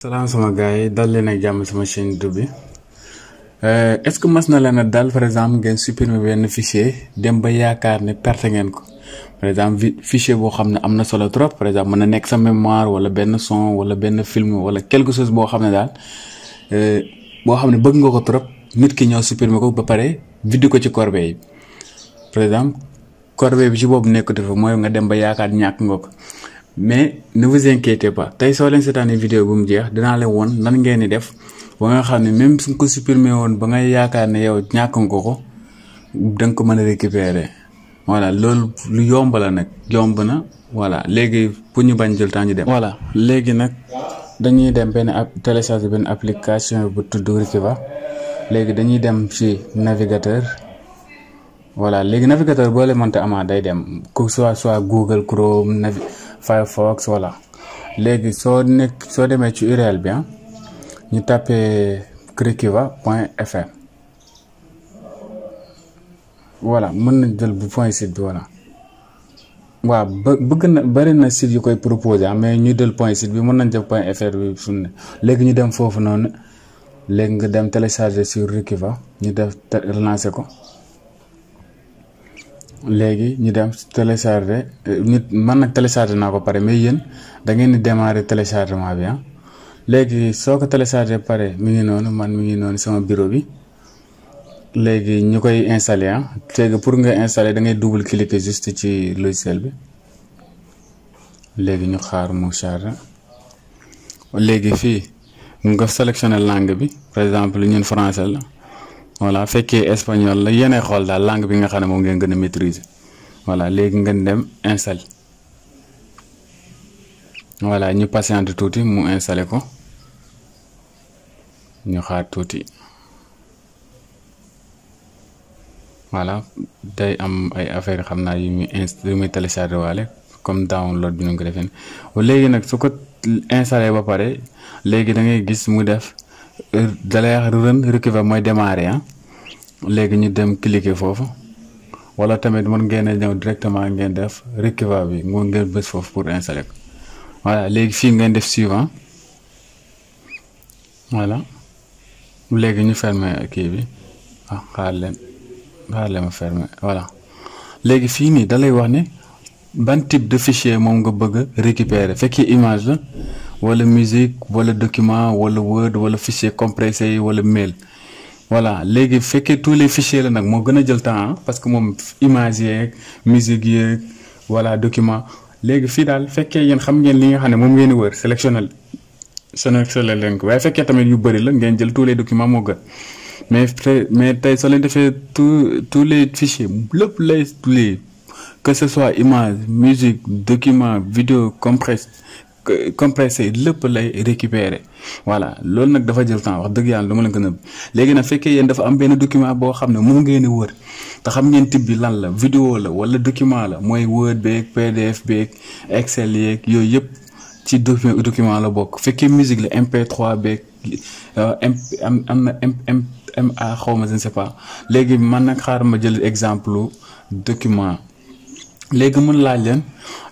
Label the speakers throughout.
Speaker 1: salaam sama gars yi dal leen ak jàmm sama chaîne YouTube bi est-ce que mas na leen a dal par exemple ngeen supprimer benn fichier dem ba yaakaar ne perte ngeen ko par exemple fichier boo xam ne am na solo trop par exemple mën na nekk sa mémoire wala benn son wala benn film wala quelque chose boo xam ne daal boo xam ne bëgg nga ko trop nit ki ñëw supprimer ko ba pare vidé ko ci corbeille yi par exemple corbeille bi ci boobu nekkatu fa mooy nga dem ba yaakaar ñàkk nga ko. Mais ne vous inquiétez pas tey soo leen seetaanee vidéo bu mu jeex dinaa leen woon nan ngeen di def ba nga xam ne même suñ ko supprimer woon ba ngay yaakaar ne yow ñàkk nga ko da nga ko mën a récupérer voilà loolu lu yomb la nag yomb na voilà léegi pour ñu bañ jël temps ñu dem. voilà léegi nag dañuy dem benn télécharger benn application bu tudd Rikiva léegi dañuy dem ci navigateur voilà léegi navigateur boo leen mënta amaat day dem que soit Google Chrome Firefox voilà léegi soo demee ci URL bi ñu tapé rikiva.fr voilà mën na jël bu point site bi voilà waaw bëgg na bari na site yu koy proposé mais ñu jël point site bi mën nañ jël point fr bi suñu ne léegi ñu dem foofu noonu léegi nga dem télécharger sur Rikiva ñu def relancer ko léegi ñu dem télécharger nit man nag télécharger naa ko pare mais yéen da ngeen di démarrer téléchargement bi léegi soo ko télécharger pare mi ngi noonu man mi ngi noonu sama bureau bi léegi ñu koy installer léegi pour nga installer da ngay double cliquer juste ci logiciel bi léegi ñu xaar mu charger léegi fii nga sélectionner langue bi par exemple ñun français la. voilà fekkee espagnol la yéenay xool daal langue bi nga xam ne moom ngeen gën a maîtriser voilà léegi ngeen dem installer voilà ñu patiente tuuti mu installer ko ñu xaar tuuti voilà day am ay affaire xam naa yu muy télécharger waale comme download bi ñu ko defee léegi nag su ko installer ba pare léegi da ngay gis mu def. dalay wax Rikiva mooy démarrer léegi ñu dem cliquer foofu wala tamit mën ngeen a ñëw directement ngeen def Rikiva bi mu ngeen bës foofu pour installer ko voilà léegi fii ngeen def suivant voilà léegi ñu fermer kii bi xaar leen ma fermer voilà léegi fii nii dalay wax ne ban type de fichier moom nga bëgg a récupérer fekkee image la wala musique wala document wala word wala fichier compressé wala mail voilà léegi fekkee tous les fichiers la nag moo gën a jël temps parce que moom image yeeg musique yeeg voilà document léegi fii daal fekkee yéen xam ngeen li nga xam ne moom ngeen di wër sélectionné leen ko waaye fekkee tamit yu bëri la ngeen jël tous les documents moo gën mais tey soo leen defee tous les fichiers lépp lay que ce soit image musique document vidéo compressé lépp lay récupérer voilà loolu nag dafa jël temps wax dëgg yàlla dama leen ko nëbb léegi nag fekkee yéen dafa am benn document boo xam ne moom ngeen di wër te xam ngeen type bi lan la vidéo la wala document la mooy Word beeg PDF beeg Excel yeeg yooyu yëpp ci document la bokk fekkee musique la MP3 beeg am na MA xaw ma je ne sais pas léegi man nag xaar ma jël exemple document léegi mun laaj leen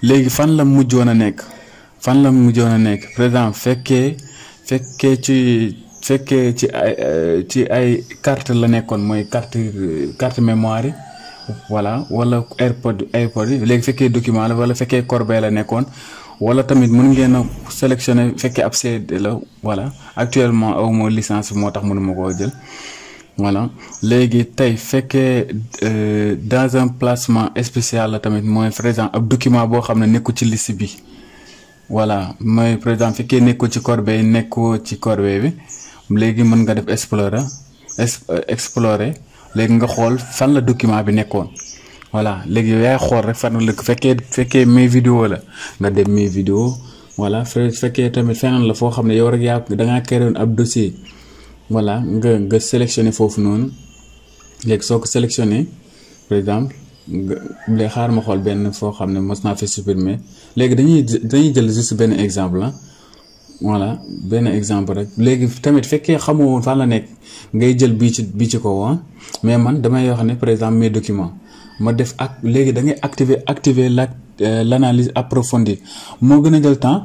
Speaker 1: léegi fan la mujjoon a nekk par exemple fekkee ci ay carte la nekkoon mooy carte mémoire yi voilà wala airpod yi léegi fekkee document la wala fekkee corbeille la nekkoon wala tamit mën ngeen a sélectionner fekkee ab CD la voilà actuellement aw ma licence moo tax mënuma koo jël voilà léegi tey fekkee dans un placement spécial la tamit mooy par exemple ab document boo xam ne nekkul ci liste bi voilà mooy par exemple fekkee nekkoo ci corbeille bi léegi mën nga def explorer léegi nga xool fan la document bi nekkoon voilà léegi yow yaay xool rek fan la fekkee mes vidéo la nga dem mes vidéo voilà fekkee tamit feneen la foo xam ne yow rek da ngaa créé woon ab dossier voilà nga sélectionné foofu noonu léegi soo ko sélectionné par exemple nga xaar ma xool benn foo xam ne mos naa fi supprimer léegi dañuy jël juste benn exemple voilà benn exemple rek léegi tamit fekkee xamoo woon fan la nekk ngay jël bii ci ko mais man damay wax ne par exemple mes documents ma def léegi da ngay activer l'analyse approfondie moo gën a jël temps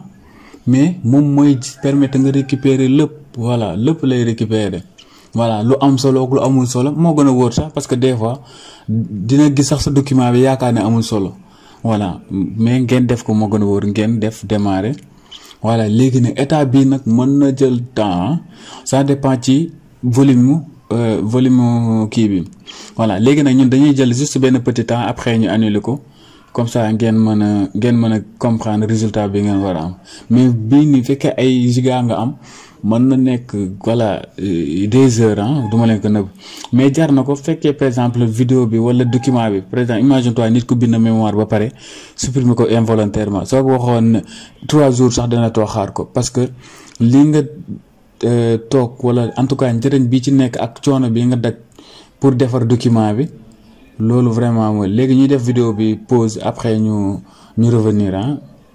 Speaker 1: mais moom mooy permettre nga récupérer lépp. Voilà lépp lay récupérer. Voilà lu am solo ak lu amul solo moo gën a wóor sax parce que des fois dina gis sax sa document bi yaakaar ne amul solo. Voilà mais ngeen def ko moo gën a wóor ngeen def démarrer. Voilà léegi nag état bii nag mën na jël temps ça dépend ci volume kii bi. Voilà léegi nag ñun dañuy jël juste benn petit temps après ñu annuler ko comme ça ngeen mën a comprendre résultat bi ngeen war a am mais bii ni fekkee ay giga nga am mën na nekk voilà 2 heures du ma leen ko nëbb mais jar na ko fekkee par exemple vidéo bi wala document bi par exemple imagine toi nit ku bind mémoire ba pare supprimer ko involontairement soo ko waxoon 3 jours sax dana toog xaar ko parce que li nga toog wala en tout cas njëriñ bi ci nekk ak coono bi nga daj pour defar document bi loolu vraiment mooy léegi ñuy def vidéo bi pause après ñu revenir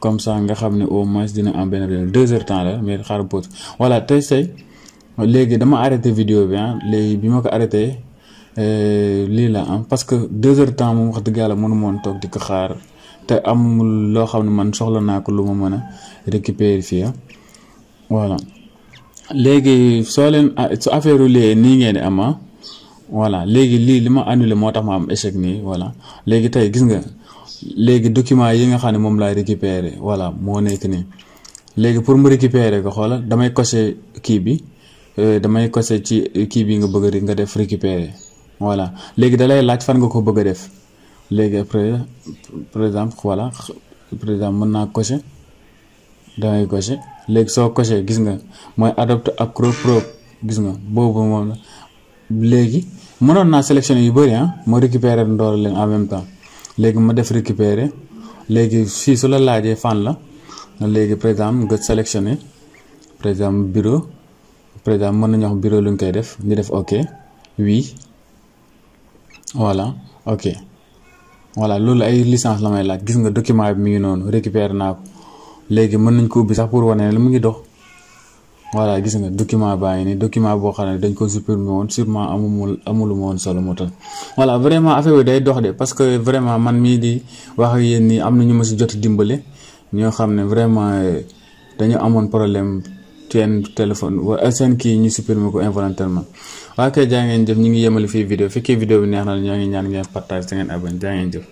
Speaker 1: comme ça nga xam ne au moins dina am benn 2 heures temps la mais xaar pause. Voilà tey léegi dama arrêté vidéo bi léegi bi ma ko arrêté lii la parce que 2 heures temps moom wax dëgg yàlla mënu moon toog di ko xaar te amul loo xam ne man soxla naa ko lu ma mën a récupérer fii voilà léegi soo leen su affaire lii nii ngeen di am voilà léegi lii li ma annulé moo tax ma am échec nii voilà léegi tey gis nga léegi document yi nga xam ne moom laay récupérer voilà moo nekk nii léegi pour mu récupérer ko xoolal damay cocher kii bi damay cocher ci kii bi nga bëgg nga def récupérer voilà léegi da lay laaj fan nga ko bëgg a def léegi après par exemple voilà par exemple mën naa cocher dangay cocher léegi soo cocher gis nga mooy adopte acro pro gis nga boobu moom la léegi mënoon naa sélectionner yu bëri ma récupérer ndoor leen en même temps léegi ma def récupérer léegi fii su la laajee fan la léegi par exemple nga sélectionner par exemple bureau par exemple mën nañu wax bureau lu ñu koy def ñu def ok oui voilà ok voilà loolu ay licence la may laaj gis nga document bi mi ngi noonu récupérer naa ko léegi mën nañ ko ubbi sax pour wane la mu ngi dox. Voilà gis nga document baa ngi nii document boo xam ne dañ ko supprimer woon sûrement amul woon solo moo tax voilà vraiment affaire bi day dox de parce que vraiment man mii di wax ak yéen nii am na ñu ma si jot dimbale ñoo xam ne vraiment dañu amoon problème seen téléphone wala seen kii ñu supprimer ko involontairement. waa kay jaa ngeen jëf ñu ngi yemale fii vidéo fekkee vidéo bi neex na ñoo ngi ñaan ngeen partage te ngeen abonné jaa ngeen jëf.